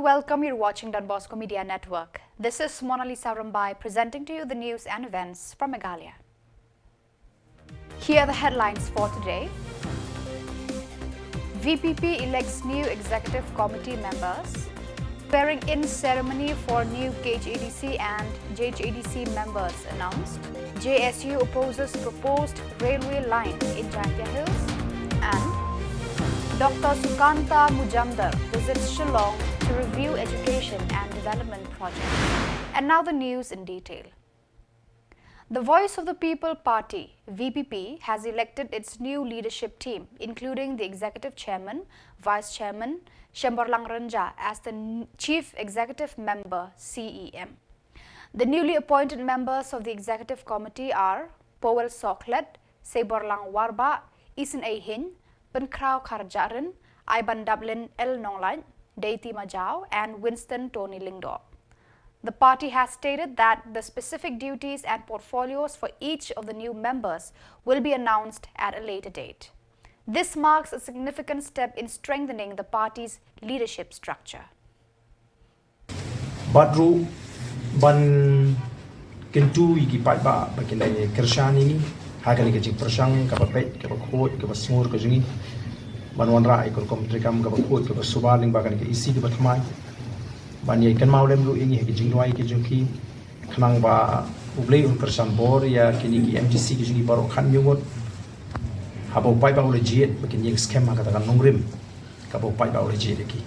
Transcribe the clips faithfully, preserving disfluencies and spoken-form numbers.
Welcome, you're watching Don Bosco Media Network. This is Mona Lisa Rumbai presenting to you the news and events from Meghalaya. Here are the headlines for today. V P P elects new executive committee members. Swearing-in ceremony for new K H A D C and J H A D C members announced. J S U opposes proposed railway line in Jaintia Hills. And Doctor Sukanta Majumdar visits Shillong to review education and development projects. And now the news in detail. The Voice of the People Party, V P P, has elected its new leadership team, including the executive chairman, vice chairman, Shemborlang Rynjah, as the n- chief executive member, C E M. The newly appointed members of the executive committee are Powell Sohkhlet, Seiborlang Warbah, Isynei Hyne, Pynkhraw Kharjahrin, Aibandaplin L Nonglait, Deiti Majau, and Winston Tony Lyngdoh. The party has stated that the specific duties and portfolios for each of the new members will be announced at a later date. This marks a significant step in strengthening the party's leadership structure. Bad ruh ban kyntu ïa ki paidbah ba kin ïa kyrshan ïa ngi ha kane ka jingpyrshang kaba peit, kaba khuid, kaba sngur ka jong ngi ban wanrah ïa ka rukom treikam kaba khuid, kaba suba lyngba kane ka E C kaba thymmai, ban ïa kynmaw lem ruh ïa ngi ha ki jingduwai ka jong ki, khnang ba U Blei un kyrshan bor ïa kine ki M D C ki jong ngi baroh khathynñiew ngut. Haba u paidbah u la jied ba kin ïeng skhem ha kata ka nongrim kaba u paidbah u la jied ïa ki.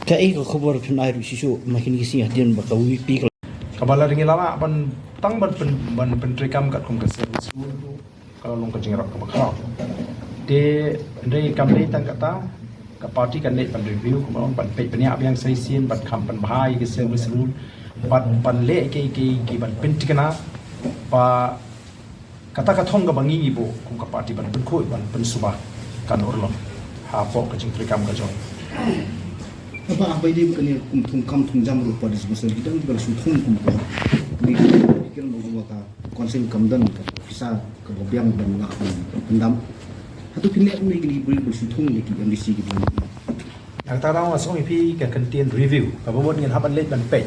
Kaei ka khubor phin ai ruh shisha ma kine ki sngi hadien ba ka V P P ka, kaba la ring ïa la lah ban tang ban pyn, ban pyntreikam katkum ka service rule ruh ka la long ka jingïarap kaba khraw. Te hynrei kam dei tang kata, ka party kan leit ban review, kumno ban peit bniah biang sa shisien, ban kham pynbha ïa ka service rule, ban, ban leh kiei kiei kiba pynthikna ba kata ka thong kaba ngi ngi buh kum ka party ban pynkhuid, ban pynsuba kan urlong hapoh ka jingtreikam ka jong. Haba, haba ïadei bad kane kum thong kam thong jam ruh pat, da shisha ki dang ki ba la shu thong kum ka, ngi ki kren ba ka council kam don ka pisa kaba biang ban lah ban pyndam. Hato phin leh kumne kine ki briew ba la shu thong ïa ki M D C ki ba la. Nangta dang la song ïa phi ka kyntien review, kaba mut ngin hap ban leit ban peit.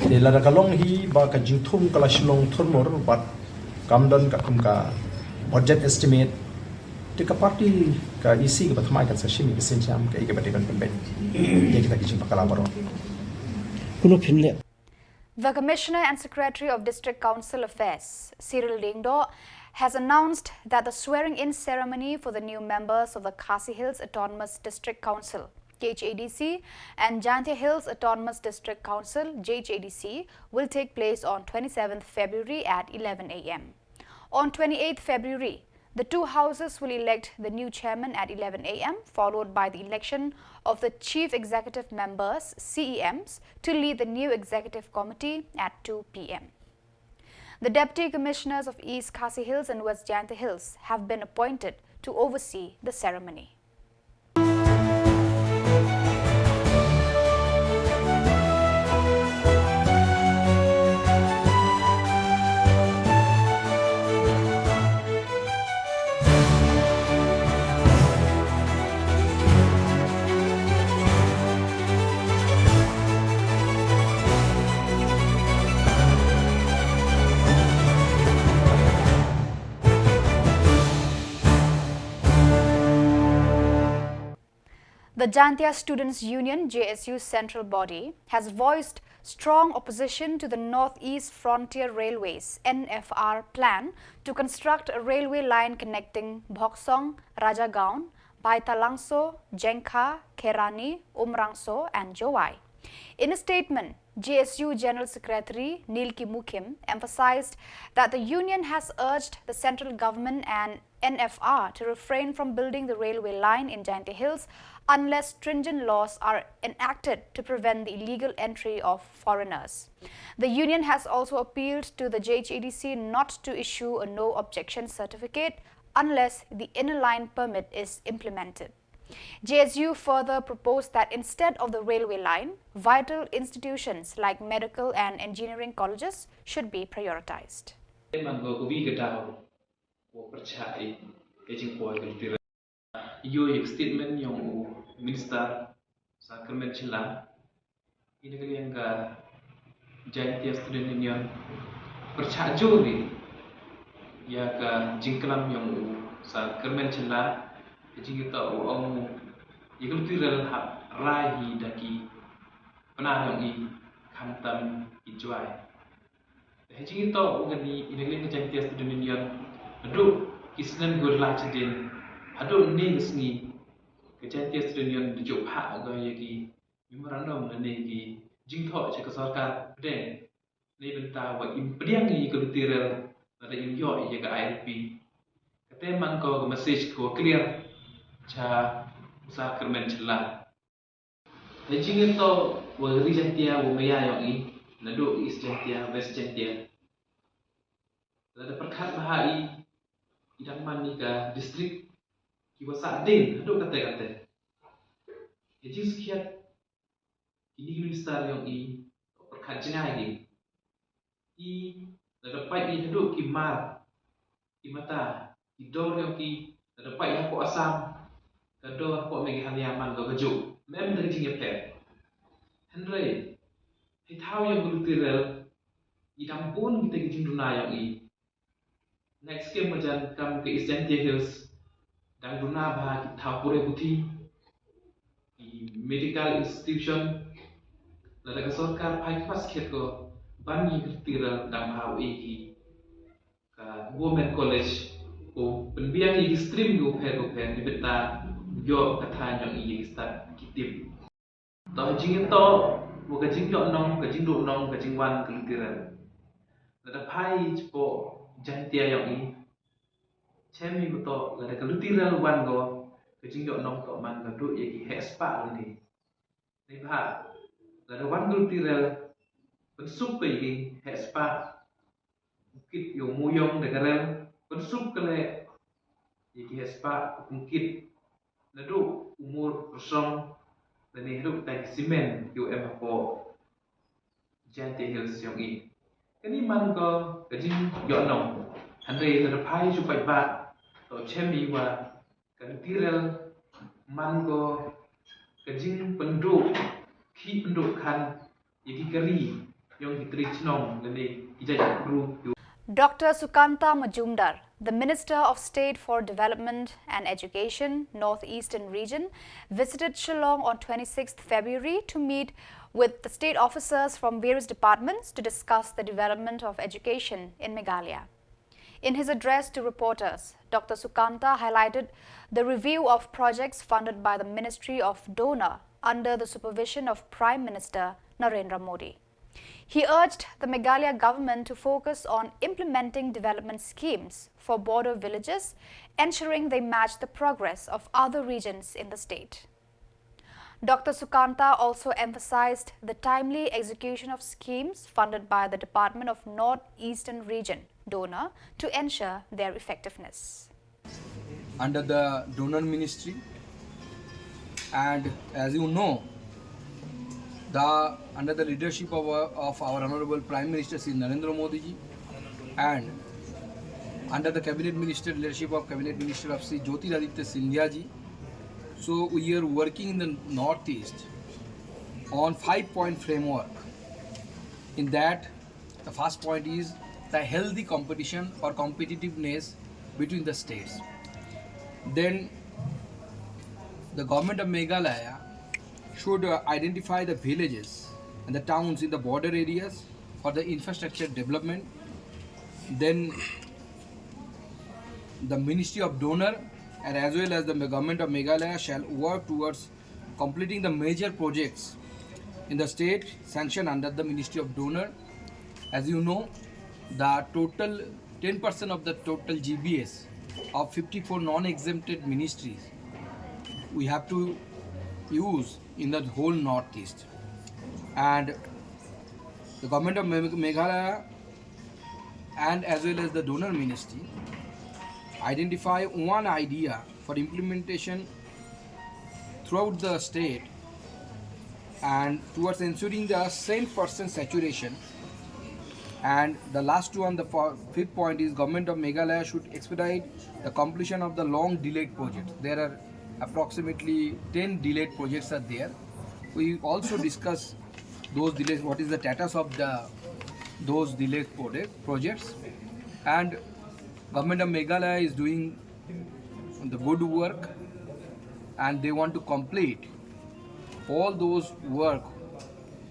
Te lada ka long hi ba ka jingthung ka la shlong thurmur bad kam don katkum ka budget estimate, te ka party, ka E C kaba thymmai kan sa shim ïa ka sienjam kaei kaba dei ban pynbeit ïa kita ki jingbakla baroh. Kumno phin leh. The Commissioner and Secretary of District Council Affairs, Cyril Lyngdoh, has announced that the swearing-in ceremony for the new members of the Khasi Hills Autonomous District Council, K H A D C, and Jaintia Hills Autonomous District Council, J H A D C, will take place on twenty-seventh February at eleven a m. On twenty-eighth February, the two houses will elect the new chairman at eleven a m, followed by the election of the chief executive members, C E Ms, to lead the new executive committee at two p m. The deputy commissioners of East Khasi Hills and West Jaintia Hills have been appointed to oversee the ceremony. The Jaintia Students Union, J S U central body, has voiced strong opposition to the Northeast Frontier Railways, N F R, plan to construct a railway line connecting Bhoksong, Rajagaon, Bhaitalangso, Jengkha, Kherani, Umrangso, and Jowai. In a statement, J S U General Secretary Nilki Mukhim emphasized that the union has urged the central government and N F R to refrain from building the railway line in Jaintia Hills unless stringent laws are enacted to prevent the illegal entry of foreigners. The union has also appealed to the J H A D C not to issue a no objection certificate unless the inner line permit is implemented. J S U further proposed that instead of the railway line, vital institutions like medical and engineering colleges should be prioritized. Man ko ka wi ka daw ko pyrchah i ka jingpoi ka jingpyrchah. Ïoh ïa ka statement yong u minister Sir Kyrmen Shylla, ina ka liang ka Jaintia Student Union pyrshah jur ïa ka jingklam jong u Sir Kyrmen Shylla, ka jingïathoh u ong u ïa ka luti rel hap rai hi da ki pnar jong i, khamtam ki jwai. Te ha jingïathoh u kane, ina ka liang ka Jaintia Student Union, haduh ki snem kiba la shadien, haduh ne ka sngi, ka Jaintia Student Union da ju phah ka ïa ki memorandum lane ki jingthoh sha ka sorkar pdeng, na ka bynta ba im pdiang ïa ka luti rel lada im ïoh ïa ka I L P. Kata man ko ka message ko clear sha u Sir Kyrmen Shylla. Ha jingïathoh wa ka ri Jaintia wa maya jong i, naduh East Jaintia, West Jaintia, lada pyrkhat bha i, i dang man i ka district kiwa sahdien haduh katta katta. Ha jingsngewthuh kine ki minister jong i, pyrkhat jngai ki. I, lada peit i haduh ki mar, ki mata, ki dor jong ki, lada peit hapoh Assam, ka dor hapoh Meghalaya man ka kajuh. Mem da ka jingïapher. Hynrei hei thaw jong ka luti rel, i dang bun kita ki jingduna jong i. Next, ki marjan kam ka East Jaintia Hills, dang duna bha ki thaw pule puthi, ki medical institution. Lada ka sorkar phai khmat skhet ko ban ïa ka luti rel, dang bha u e ki ka government college, ko pynbiang ïa ki stream kiwa pher kiwa pher, na ka bynta ïoh ka thaiñ jong i ïa ki stad ki tip. To ha jingïathoh wa ka jingïoh nong, ka jingduh nong, ka jingwan ka luti rel, lada phai shapoh Jaintia jong i, chem i ba to lada ka luti rel wan ko, ka jingïoh nong to man ka duh ïa ki heh spah lane. Neibhah lada wan ka luti rel, pynsuk ka ïa ki heh spah, u kit ïa u mooyong da ka rel, pynsuk ka leh ïa ki heh spah, u kit naduh u mur Rysong lane haduh kita ki simen kiwa em hapoh Jaintia Hills jong i. Kane man ko ka jingïoh nong. Hynrei lada phai shu paidbah, to chem i wa ka luti rel man ko ka jingpynduh khih pynduh khan ïa ki kari jong ki tre chnong lane ki jait ki bru. Doctor Sukanta Majumdar, the Minister of State for Development and Education, North Eastern Region, visited Shillong on twenty-sixth February to meet with the state officers from various departments to discuss the development of education in Meghalaya. In his address to reporters, Doctor Sukanta highlighted the review of projects funded by the Ministry of DoNER under the supervision of Prime Minister Narendra Modi. He urged the Meghalaya government to focus on implementing development schemes for border villages, ensuring they match the progress of other regions in the state. Doctor Sukanta also emphasized the timely execution of schemes funded by the Department of North Eastern Region, DoNER, to ensure their effectiveness. Under the DoNER ministry, and as you know, the under the leadership of our, of our Honorable Prime Minister Shri Narendra Modi ji, and under the cabinet minister, leadership of cabinet minister of Shri Jyotiraditya Scindia ji, so we are working in the Northeast on five point framework. In that, the first point is the healthy competition or competitiveness between the states. Then the government of Meghalaya should uh, identify the villages and the towns in the border areas for the infrastructure development. Then the Ministry of DoNER and as well as the government of Meghalaya shall work towards completing the major projects in the state sanctioned under the Ministry of DoNER. As you know, the total ten percent of the total G B S of fifty-four non-exempted ministries we have to use in the whole Northeast. And the government of Meghalaya and as well as the DoNER ministry identify one idea for implementation throughout the state and towards ensuring the same percent saturation. And the last one, the fifth point is government of Meghalaya should expedite the completion of the long delayed projects. There are approximately ten delayed projects are there. We also discuss those delays, what is the status of the those delayed project, projects, and Government of Meghalaya is doing the good work, and they want to complete all those work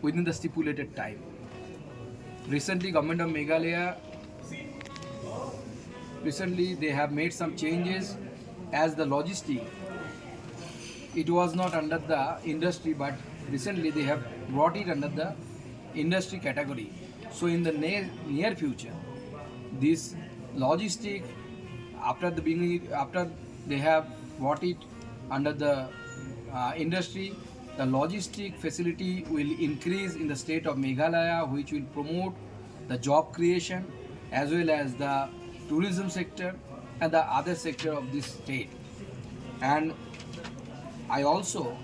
within the stipulated time. Recently, Government of Meghalaya, recently they have made some changes as the logistic. It was not under the industry, but recently they have brought it under the industry category. So in the near, near future, this logistic, after the beginning, after they have brought it under the uh, industry, the logistic facility will increase in the state of Meghalaya, which will promote the job creation as well as the tourism sector and the other sector of this state. And I also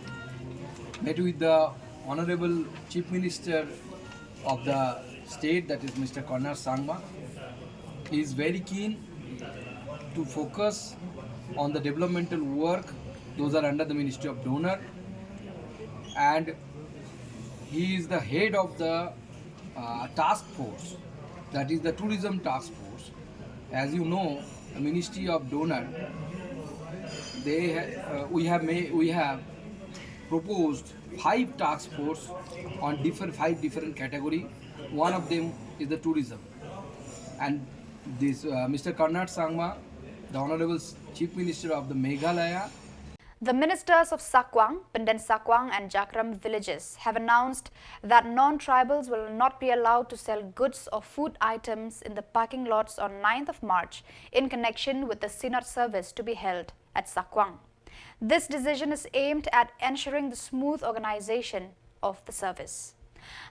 met with the Honorable Chief Minister of the state, that is Mister Conrad Sangma. He is very keen to focus on the developmental work. Those are under the Ministry of DoNER, and he is the head of the uh, task force, that is the tourism task force. As you know, the Ministry of DoNER, they ha- uh, we have made, we have proposed five task force on different, five different category. One of them is the tourism, and this uh, Mister Conrad Sangma, the Honorable Chief Minister of the Meghalaya, The ministers of Sakwang, Penden Sakwang, and Jakram villages have announced that non-tribals will not be allowed to sell goods or food items in the parking lots on ninth of March in connection with the Synod service to be held at Sakwang. This decision is aimed at ensuring the smooth organization of the service.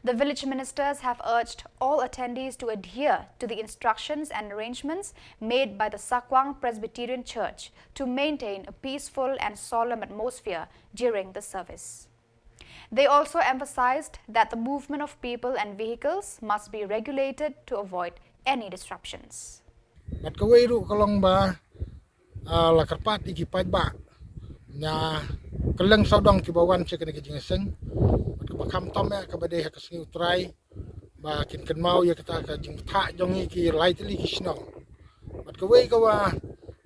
The village ministers have urged all attendees to adhere to the instructions and arrangements made by the Sakwang Presbyterian Church to maintain a peaceful and solemn atmosphere during the service. They also emphasized that the movement of people and vehicles must be regulated to avoid any disruptions. Bad kawei ruh ka long ba uh, la kyrpad ïa ki paidbah na kylleng sawdong kiba wan sha kane ka jingïaseng. Bad kaba kham tam eh kaba dei ha ka sngi U Trai ba kin kynmaw ïa kata ka jingthah jong ngi ki lai tylli ki shnong. Bad kawei ka wa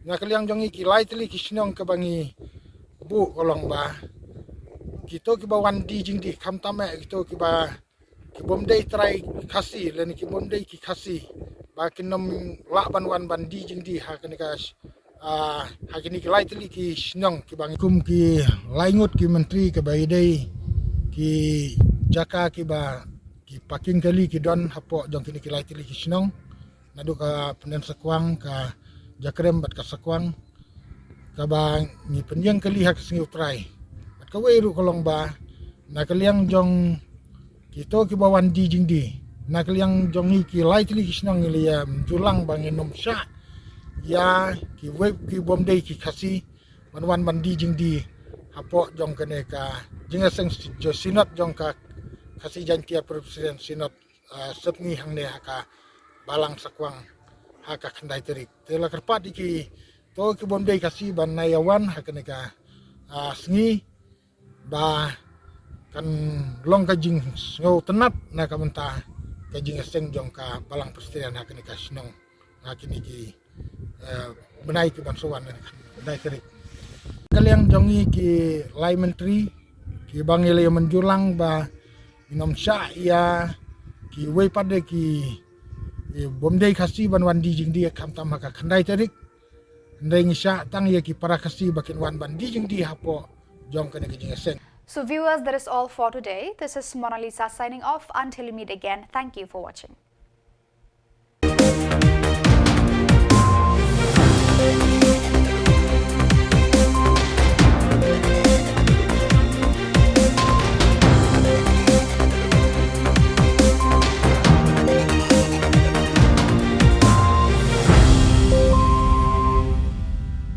na ka liang jong ngi ki lai tylli ki shnong kaba ngi buh ka long ba kito kiba wan die jingdie, kham tam eh kito kiba ki bym dei trai Khasi lane ki bym dei ki Khasi ba kin ym lah ban wan ban die jingdie ha kane ka uh, ha kine ki lai tylli ki shnong kiba ngi kum ki lai ngut ki myntri kiba ïadei ki jaka kiba ki parking kali ki don hapoh jong kine ki lai tylli ki shnong, naduh ka Penden Sakwang, ka Jakrem bad ka Sakwang, kaba ngi pynïeng kali ha ka sngi U Trai. Bad kawei ruh ka long ba na ka liang jong kito kiba wan die jingdie, na ka liang jong ngi ki lai tylli ki shnong ngi la ïa mynjur lang ba ngin ym shah ïa kiwei ki bym dei ki Khasi ban wan ban die jingdie hapoh jong kane ka jingïaseng Synod jong ka Khasi Jaintia Presbyterian Synod uh, sepngi hangne ha ka Balang Sakwang ha ka khyndai tarik. Te la kyrpad ïa kito ki bym dei Khasi ban ïa wan ha kane ka uh, sngi ba kan long ka jingsngewtynnat na ka bynta ka jingïaseng jong ka Balang Presbyterian ha kane ka shnong ha kine ki uh, bnai ki ban sa wan ha ka khyndai tarik. Ka liang jong ngi ki lai myntri kiba ngi la ïa mynjur lang ba ngin ym shah ïa kiwei pat de ki bym dei Khasi ban wan die jingdie kham tam ha ka khyndai tarik. Hynrei ngi shah tang ïa ki para Khasi ba kin wan ban die jingdie hapoh jong kane ka jingïaseng. So viewers, that is all for today. This is Mona Lisa signing off. Until we meet again, thank you for watching.